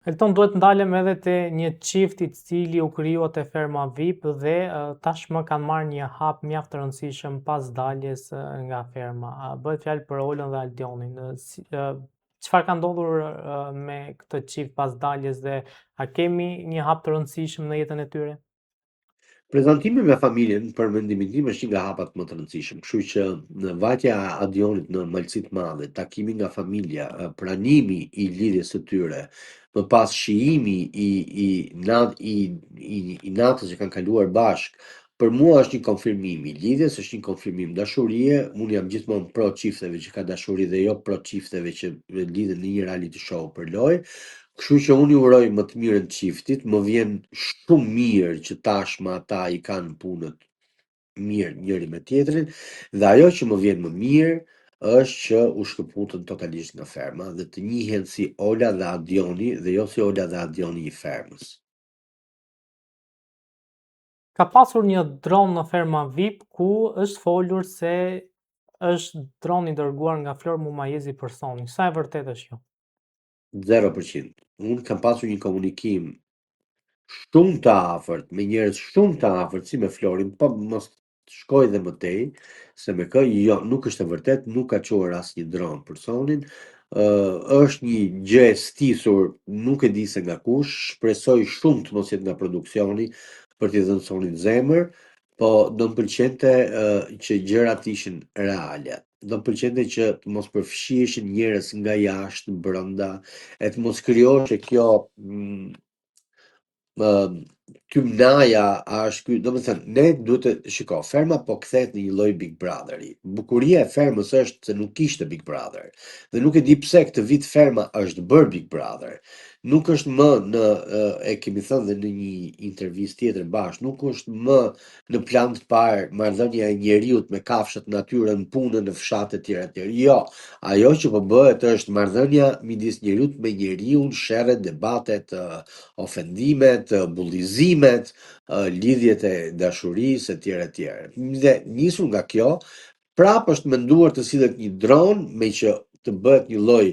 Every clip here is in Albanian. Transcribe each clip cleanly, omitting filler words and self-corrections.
Elton, duhet ndalem edhe te një çift i cili u krijua te ferma VIP dhe tashmë kanë marrë një hap mjaft të rëndësishëm pas daljes nga ferma. Bëhet fjalë për Olën dhe Aldionin. Çfarë ka ndodhur me këtë çift pas daljes dhe a kemi një hap të rëndësishëm në jetën e tyre? Prezantimi me familjen, për mendimin tim, është një nga hapat më të rëndësishëm. Kështu që në vajtja e Adionit në Malësi të Madhe, takimi nga familja, pranimi i lidhjes së tyre, më pas shijimi i i nat i i, i natës që kanë kaluar bashkë, për mua është një konfirmim i lidhjes, është një konfirmim dashurie. Unë jam gjithmonë pro çifteve që ka dashuri dhe jo pro çifteve që lidhen në një reality show për lojë. Kështu që unë i uroj më të mirën çiftit, më vjen shumë mirë që tashmë ata i kanë punët mirë njëri me tjetrin dhe ajo që më vjen më mirë është që u shkëputën totalisht nga ferma dhe të njihen si Ola dhe Adioni dhe jo si Ola dhe Adioni i fermës. Ka pasur një dron në ferma VIP ku është folur se është dron i dërguar nga Flor Mumajesi për Sonin. Sa e vërtetë është kjo? 0%. Unë kam pasur një komunikim shumë të afërt me njerëz shumë të afërt si me Florin, po mos shkoj dhe më tej, se me kë, jo, nuk është e vërtet, nuk ka çuar asnjë dron për Sonin. Ë është një gjë e stisur, nuk e di se nga kush, shpresoj shumë të mos jetë nga produksioni për t'i dhënë Sonit zemër, po do më pëlqente që gjërat të ishin reale. Do më pëlqente që të mos përfshiheshin njerëz nga jashtë brenda e të mos krijohej kjo mm, ë tymnaja a është ky, domethënë ne duhet të shiko, ferma po kthehet në një lloj Big Brotheri. Bukuria e fermës është se nuk ishte Big Brother. Dhe nuk e di pse këtë vit ferma është bërë Big Brother. Nuk është më në e kemi thënë dhe në një intervistë tjetër bashkë, nuk është më në plan të parë marrëdhënia e njeriut me kafshët, natyrën, punën në fshat etj etj. Jo, ajo që po bëhet është marrëdhënia midis njeriut me njeriun, sherret, debatet, ofendimet, bullizimet, lidhjet e dashurisë etj etj. Dhe nisur nga kjo, prapë është menduar të sillet një dron me që të bëhet një lloj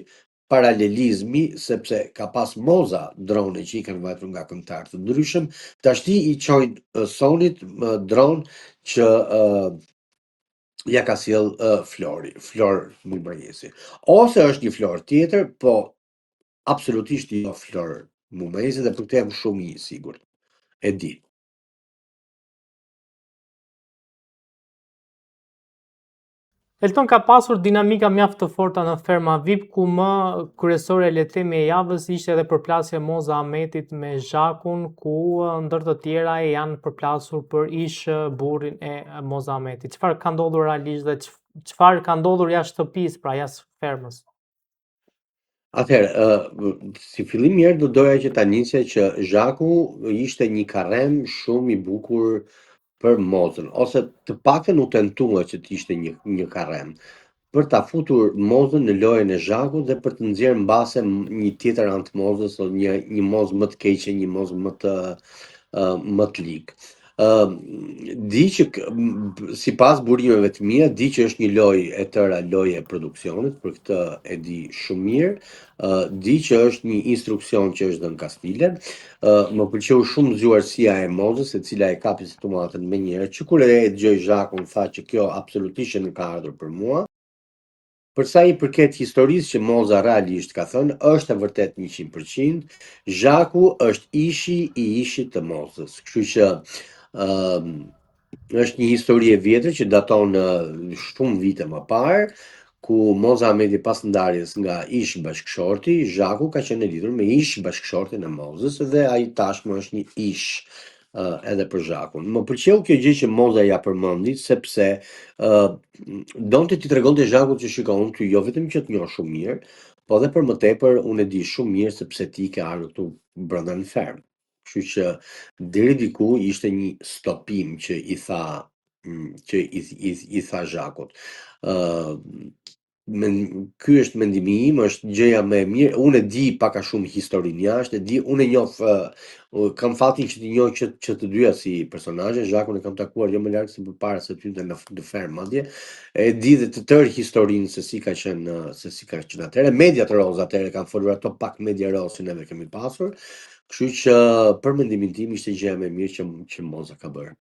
paralelizmi sepse ka pas Moza drone që i kanë vajtur nga këngëtarë të ndryshëm, tashti i çojnë Sonit dron që uh, ja ka sjell uh, Flori, Flor Mumajesi. Ose është një Flor tjetër, po absolutisht jo Flor Mumajesi dhe për këtë jam shumë i sigurt. E di. Elton ka pasur dinamika mjaft të forta në Ferma VIP, ku më kryesore le të themi e javës ishte edhe përplasja e Moza Ahmetit me Zhakun, ku ndër të tjera janë përplasur për ish burrin e Moza Ahmetit. Çfarë ka ndodhur realisht dhe çfarë ka ndodhur jashtë shtëpisë, pra jashtë fermës? Atëherë, ë si fillim mirë do doja që ta nisja që Zhaku ishte një karrem shumë i bukur për Mozën, ose të paktën u tentua që të ishte një një karrem për ta futur Mozën në lojën e Zhakut dhe për të nxjerrë mbase një tjetër anë të Mozës ose një një Mozë më të keqe, një Mozë më të më të ligë. Ë di që sipas burimeve të mia, di që është një lojë e tëra lojë e produksionit, për këtë e di shumë mirë. Ë di që është një instruksion që është dhënë kastile. Ë më pëlqeu shumë zgjuarsia e Mozës, e cila e kapi situatën menjëherë, që kur e dëgjoi Zhakun tha që kjo absolutisht që nuk ka ardhur për mua. Për sa i përket historisë që Moza realisht ka thënë, është e vërtetë 100%, Zhaku është ishi i ishit të Mozës. Kështu që ë është një histori e vjetër që daton në shumë vite më parë, ku Moza Ahmeti pas ndarjes nga ish bashkëshorti, Zhaku ka qenë e lidhur me ish bashkëshortin e Mozës dhe ai tashmë është një ish edhe për Zhakun. Më pëlqeu kjo gjë që Moza ja përmendi sepse ë donte t'i tregonte Zhakut që shiko unë ty jo vetëm që të njoh shumë mirë, po edhe për më tepër unë e di shumë mirë sepse ti ke ardhur këtu brenda në fermë. Kështu që deri diku ishte një stopim që i tha që i i, i tha Zhakut. Ë. Men, ky është mendimi im, është gjëja më e mirë. Unë e di pak a shumë historinë jashtë, e di, unë e njoh, uh, kam fatin që t'i njoh që, që të dyja si personazhe, Zhakun e kam takuar jo më larg se përpara se të hynte në, në fermë madje. E di dhe të tërë historinë se si ka qenë se si ka qenë atëherë. Mediat rozë atëherë kanë folur ato pak media rozë që neve kemi pasur. Kështu që për mendimin tim ishte gjëja më e mirë që që Moza ka bërë.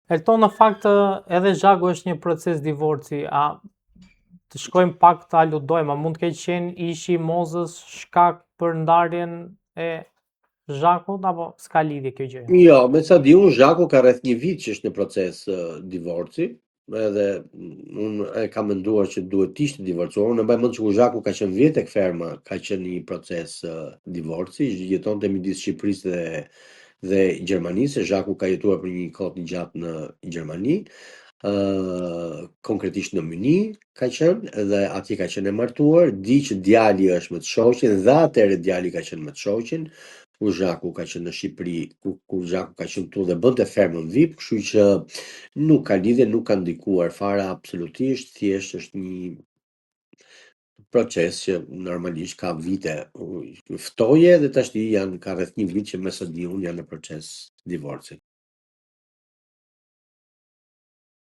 Elton në fakt edhe Zhaku është një proces divorci, a të shkojmë pak të aludojmë, a mund të ketë qenë ishi i Mozës shkak për ndarjen e Zhakut apo s'ka lidhje kjo gjë? Jo, me sa di unë Zhaku ka rreth një vit që është në proces uh, divorci, edhe mm, unë e kam menduar që duhet të ishte divorcuar. Unë e mbaj mend që kur Zhaku ka qenë vjet tek ferma, ka qenë një proces uh, divorci, jetonte midis Shqipërisë dhe dhe Gjermanisë, se Zhaku ka jetuar për një kohë të gjatë në Gjermani, ë konkretisht në Mynih ka qenë dhe atje ka qenë e martuar, di që djali është me të shoqin dhe atëherë djali ka qenë me të shoqin, kur Zhaku ka qenë në Shqipëri, kur, kur Zhaku ka qenë këtu dhe bënte fermën VIP, kështu që nuk ka lidhje, nuk ka ndikuar fare absolutisht, thjesht është një proces që normalisht ka vite ftoje dhe tashti janë ka rreth një vit që me sa di unë janë në proces divorci.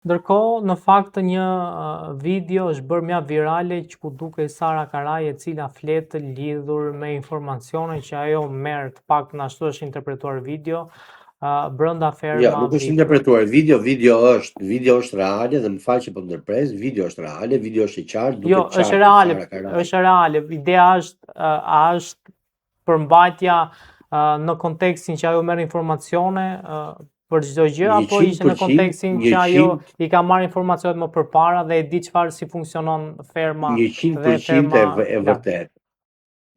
Ndërkohë, në fakt një video është bërë mjaft virale që ku dukej Sara Karaj e cila flet lidhur me informacione që ajo merr, të paktën ashtu është interpretuar video, brenda ferma. Jo, nuk është interpretuar video, video është, video është reale dhe më fal që po ndërpres, video është reale, video është e qartë, duket jo, qartë. Jo, është reale, është reale. Ideja është a është përmbajtja në kontekstin që ajo merr informacione për çdo gjë apo ishte në kontekstin që ajo i ka marrë informacionet më përpara dhe e di çfarë si funksionon ferma dhe ferma e, e vërtetë.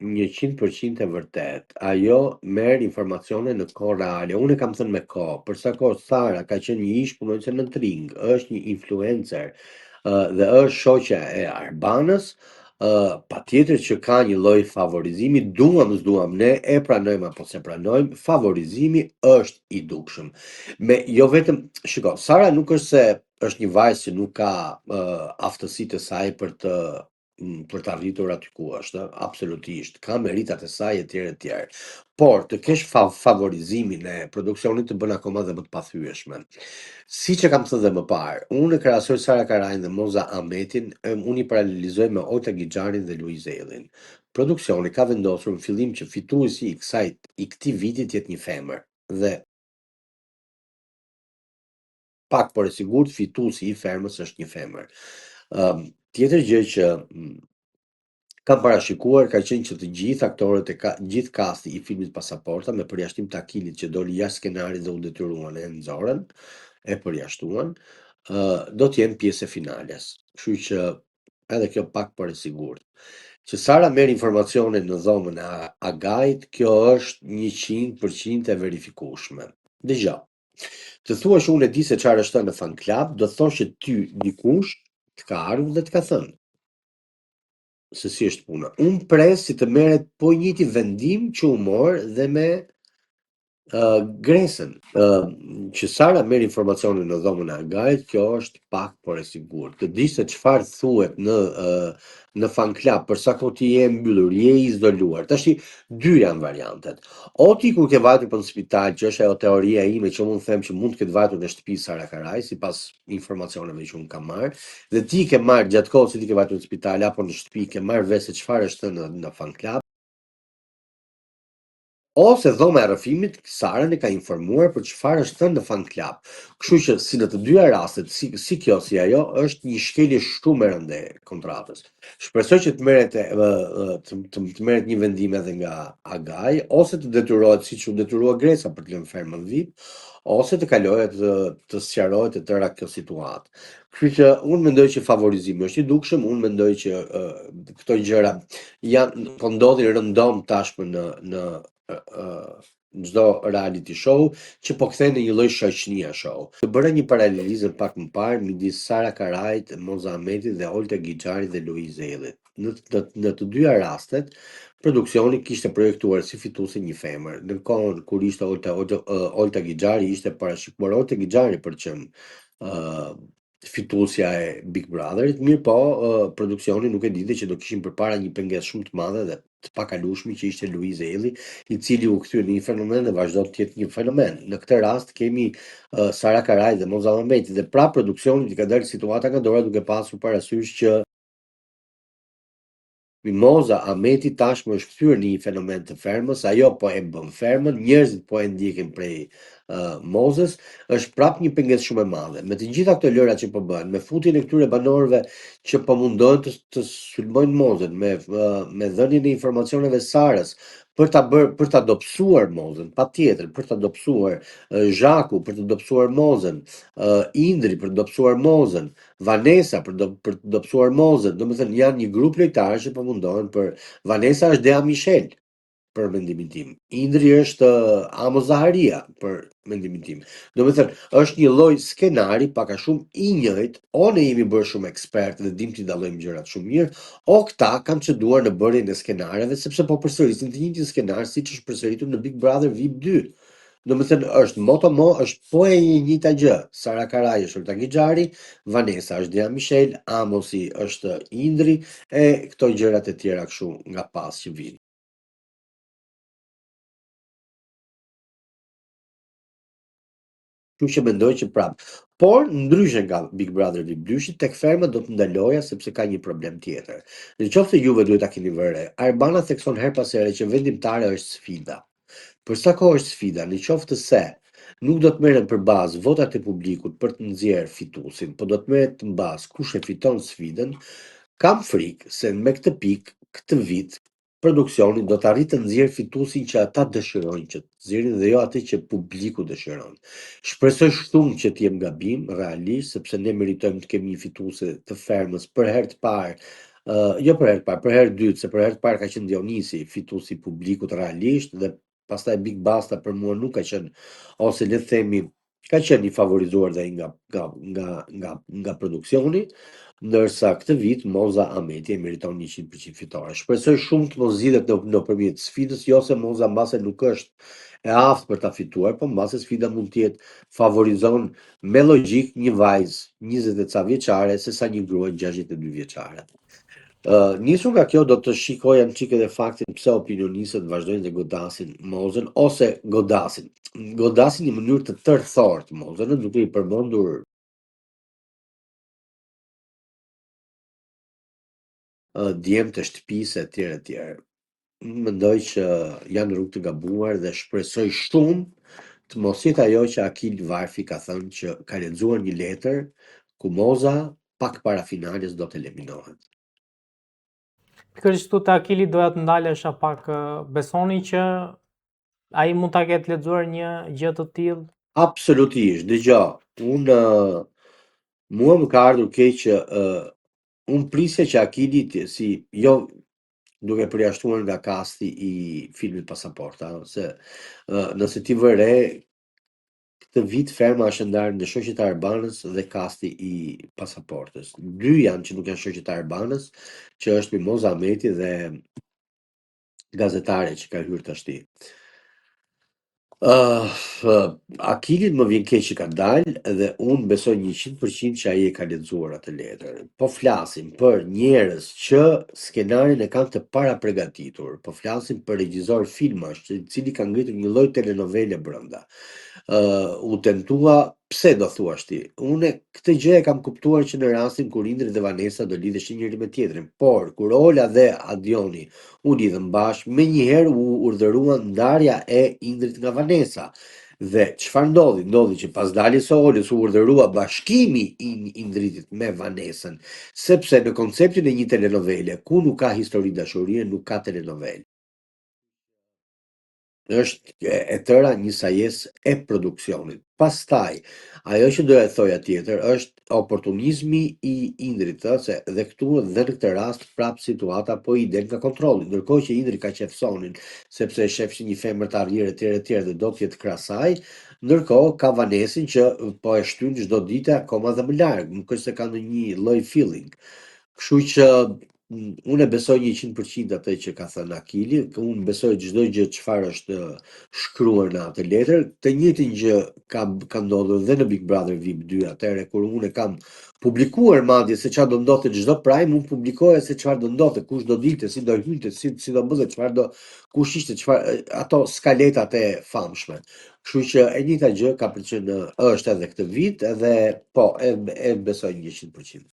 100% e vërtetë. Ajo merr informacione në kohë reale. Unë e kam thënë me kohë, për sa kohë Sara ka qenë një ish punonjëse në Tring, është një influencer dhe është shoqja e Arbanës, uh, patjetër që ka një lloj favorizimi, duam s'duam ne, e pranojmë apo s'e pranojmë, favorizimi është i dukshëm. Me jo vetëm, shiko, Sara nuk është se është një vajzë që nuk ka uh, aftësitë e saj për të për të arritur aty ku është, absolutisht, ka meritat e saj etj etj. Por të kesh fa favorizimin e produksionit të bën akoma dhe më të pathyeshme. Siç e kam thënë dhe më parë, unë e krahasoj Sara Karajn dhe Moza Ahmetin, unë i paralelizoj me Olta Gixharin dhe Luiz Ejllin. Produksioni ka vendosur në fillim që fituesi i kësaj i këtij viti të jetë një femër dhe pak por e sigurt fituesi i fermës është një femër. Ëm um, tjetër gjë që mm, kam parashikuar ka qenë që të gjithë aktorët e ka, gjithë kasti i filmit Pasaporta me përjashtim të Akilit që doli jashtë skenarit dhe u detyruan e nxorën, e përjashtuan, ë uh, do të jenë pjesë e finales. Kështu që edhe kjo pak por e sigurt. Që Sara merr informacione në dhomën e Agait, kjo është 100% e verifikueshme. Dëgjo, Të thuash unë e di se çfarë është thënë në fan club, do të thosh që ty dikush të ka ardhur dhe të ka thënë se si është puna. Unë pres si të merret po i njëjti vendim që u mor dhe me uh, Gresën. Uh, që Sara merr informacionin në dhomën e Agait, kjo është pak por e sigurt. Të dish se çfarë thuhet në uh, në fan club, për sa kohë ti je mbyllur, je i izoluar. Tashi dy janë variantet. O ti kur ke vajtur për në spital, që është ajo teoria ime që unë them që mund të ketë vajtur në shtëpi Sara Karaj, sipas informacioneve që unë kam marrë, dhe ti ke marrë gjatë kohës që ti ke vajtur në spital apo në shtëpi, ke marrë vesh se çfarë është thënë në, në fan club, Ose dhoma e rrëfimit Sarën e ka informuar për çfarë është thënë në fan club. Kështu që si në të dyja rastet, si, si kjo si ajo, është një shkelje shumë e rëndë e kontratës. Shpresoj që të merret e, të, të, të merret një vendim edhe nga Agai ose të detyrohet siç u detyrua Gresa për të lënë fermën VIP, ose të kalohet të, të sqarohet e tëra kjo situatë. Kështu që unë mendoj që favorizimi është i dukshëm, unë mendoj që uh, këto gjëra janë po ndodhin rëndom tashmë në në uh, çdo reality show që po kthehen në një lloj shoqënia show. Të bëra një paralelizëm pak më parë midis Sara Karajt, Moza Ahmetit dhe Olta Gixharit dhe Luiz Ejllit. Në, në, në të dyja rastet, produksioni kishte projektuar si fituese një femër. Në kohën kur ishte Olta Olta, Olta Gixhari ishte parashikuar Olta Gixhari për të qenë uh, fituesja e Big Brotherit, mirëpo produksioni nuk e dinte që do kishin përpara një pengesë shumë të madhe dhe të pakalueshme që ishte Luiz Ejlli, i cili u kthye në një fenomen dhe vazhdon të jetë një fenomen. Në këtë rast kemi uh, Sara Karaj dhe Moza Ahmeti dhe pra produksionit i ka dalë situata nga dora duke pasur parasysh që Mimoza Ahmeti tashmë është kthyer në një fenomen të fermës, ajo po e bën fermën, njerëzit po e ndjekin prej uh, Mozës, është prapë një pengesë shumë e madhe. Me të gjitha këto lëra që po bëhen, me futjen e këtyre banorëve që po mundohen të, të sulmojnë Mozën, me uh, me dhënien e informacioneve Sarës për ta bërë për ta dobësuar Mozën, patjetër për ta dobësuar uh, Zhaku për të dobësuar Mozën, uh, Indri për të dobësuar Mozën, Vanesa për do, për të dobësuar Mozën, domethënë janë një grup lojtarësh që po mundohen për Vanesa është Dea Mishel për mendimin tim. Indri është eh, Amos Zaharia për mendimin tim. Domethënë është një lloj skenari pak a shumë i njëjtë, o ne jemi bërë shumë ekspertë dhe dim t'i dallojmë gjërat shumë mirë, o këta kanë ceduar në bërjen e skenareve sepse po përsërisin të njëjtin skenar siç është përsëritur në Big Brother VIP 2. Domethënë është mot a mot, është po e njëjta gjë. Sara Karaj është Olta Gixhari, Vanesa është Dea Mishel, Amosi është Indri e këto gjërat e tjera kështu nga pas që vijnë. Kështu që mendoj që prap. Por ndryshe nga Big Brother VIP 2 tek ferma do të ndaloja sepse ka një problem tjetër. Në qoftë se juve duhet ta keni vënë re, Arbana thekson her pas here që vendimtare është sfida. Për sa kohë është sfida, në qoftë se nuk do të merren për bazë votat e publikut për të nxjerrë fituesin, po do të merret në bazë kush e fiton sfidën, kam frikë se me këtë pikë, këtë vit, produksioni do të arrijë të nxjerrë fituesin që ata dëshirojnë që të nxjerrin dhe jo atë që publiku dëshiron. Shpresoj shumë që të jem gabim, realisht, sepse ne meritojmë të kemi një fituese të fermës për herë të parë, uh, jo për herë të parë, për herë të dytë, se për herë të parë ka qenë Dionisi, fituesi i publikut realisht dhe pastaj Big Basta për mua nuk ka qenë ose le të themi ka qenë i favorizuar dhe nga nga nga nga nga produksioni, ndërsa këtë vit Moza Ahmeti e meriton 100% fitore. Shpresoj shumë të mos zgjidhet në nëpërmjet sfidës, jo se Moza mbase nuk është e aftë për ta fituar, po mbase sfida mund të jetë favorizon me logjikë një vajzë 20 e ca vjeçare se sa një grua 62 vjeçare. Uh, nisur nga kjo do të shikoja një çikë edhe faktin pse opinionistët vazhdojnë dhe godasin Mozën ose godasin. Godasin në mënyrë të tërthortë Mozën, duke i përmendur uh, djem të shtëpisë e tjerë e tjerë. Mendoj që janë në rrugë të gabuar dhe shpresoj shumë të mos jetë ajo që Akil Varfi ka thënë që ka lexuar një letër ku Moza pak para finales do të eliminohet. Pikërisht këtu te Akili doja të ndalesha pak, besoni që ai mund ta ketë lexuar një gjë të tillë? Absolutisht, dëgjo, unë mua më ka ardhur keq që uh, unë prisja që Akili të, si jo duke përjashtuar nga kasti i filmit Pasaporta, se uh, nëse ti vë re këtë vit ferma është ndarë në shoqet e Arbanës dhe kasti i pasaportës. Dy janë që nuk janë shoqet e Arbanës, që është Mimoza Ahmeti dhe gazetare që ka hyrë tashti. Uh, Akilit më vjen keq që ka dalë dhe unë besoj 100% që ai e ka lexuar atë letër. Po flasim për njerëz që skenarin e kanë të parapërgatitur, po flasim për regjisor filmash, i cili ka ngritur një lloj telenovele brenda. Uh, u tentua, pse do thuash ti? Unë këtë gjë e kam kuptuar që në rastin kur Indri dhe Vanesa do lidheshin njëri me tjetrin, por kur Ola dhe Adioni u lidhën bashkë, menjëherë u urdhërua ndarja e Indrit nga Vanesa. Dhe çfarë ndodhi? Ndodhi që pas daljes së Olës u urdhërua bashkimi i Indritit me Vanesën, sepse në konceptin e një telenovele, ku nuk ka histori dashurie, nuk ka telenovelë. Është e tëra një sajesë e produksionit. Pastaj, ajo që doja të thoja tjetër është oportunizmi i Indrit, ë, se dhe këtu dhe në këtë rast prap situata po i del nga kontrolli. Ndërkohë që Indri ka qef Sonin, sepse e shef si një femër të arrirë etj etj dhe do të jetë krah saj, ndërkohë ka Vanesën që po e shtyn çdo ditë akoma dhe më larg, nuk është se ka ndonjë lloj feeling. Kështu që Unë e besoj 100% atë që ka thënë Akili, unë besoj çdo gjë çfarë është shkruar në atë letër. Të njëjtën gjë ka ndodhur dhe në Big Brother VIP 2, atëherë kur unë e kam publikuar madje se çfarë do ndodhte çdo prime, unë publikoja se çfarë do ndodhte, kush do dilte, si do hynte, si do bënte, çfarë do kush ishte, çfarë, ato skaletat e famshme. Kështu që e njëjta gjë ka për qenë është edhe këtë vit, edhe po, e besoj 100%.